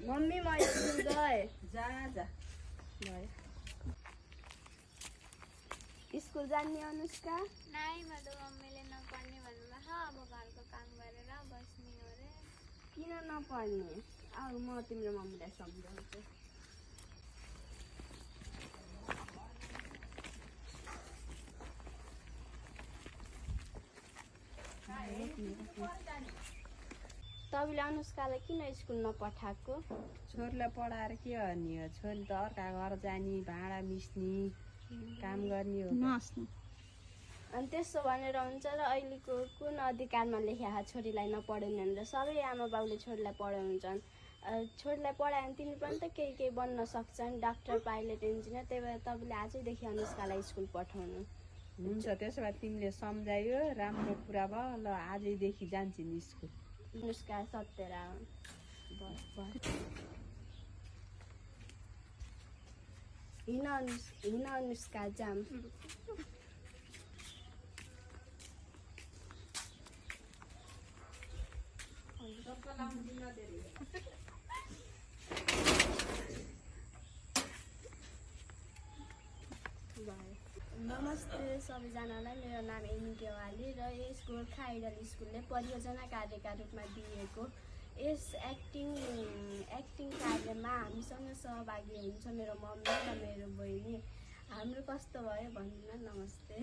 mummy म school गए जा जा स्कुल जाने अनुष्का नाइ मधु मम्मीले नपढ्ने भन्नुभयो अब घरको काम गरेर बस्ने हो रे किन नपढ्ने अब म तिम्रो मम्मीलाई सम्झाउँछु तपाईँले अनुष्कालाई किन स्कुल नपठाएको छोरीलाई पढाएर के गर्ने हो छोरी त अर्का घर जाने भाँडा मिच्ने काम गर्ने हो अनि त्यसो भनेर हुन्छ र अहिलेको कुन अधिकारमा लेखेको छोरीलाई नपढाउने भनेर सबै आमा बाउले छोरीलाई पढाउँछन् छोरीलाई पढायो भने तिमी पनि त केही बन्न सक्छन् डाक्टर पाइलट इन्जिनियर त्यही भएर तपाईँले आजैदेखि अनुष्कालाई स्कुल पठाउनु हुन्छ त्यसो भए तिमीले सम्झायो राम्रो कुरा भयो ल आजैदेखि जान्छ नि स्कुल अनुष्का सत्यरा हिँड अनुष्का जाम नमस्ते सबैजनालाई मेरो नाम एमी केवाली र यस गोर्खा आइडल स्कुलले परियोजना कार्यका रूपमा दिएको यस एक्टिङ कार्यमा हामीसँग सहभागी हुन्छ मेरो मम्मी र मेरो बहिनी हाम्रो कस्तो भयो भन्नु न नमस्ते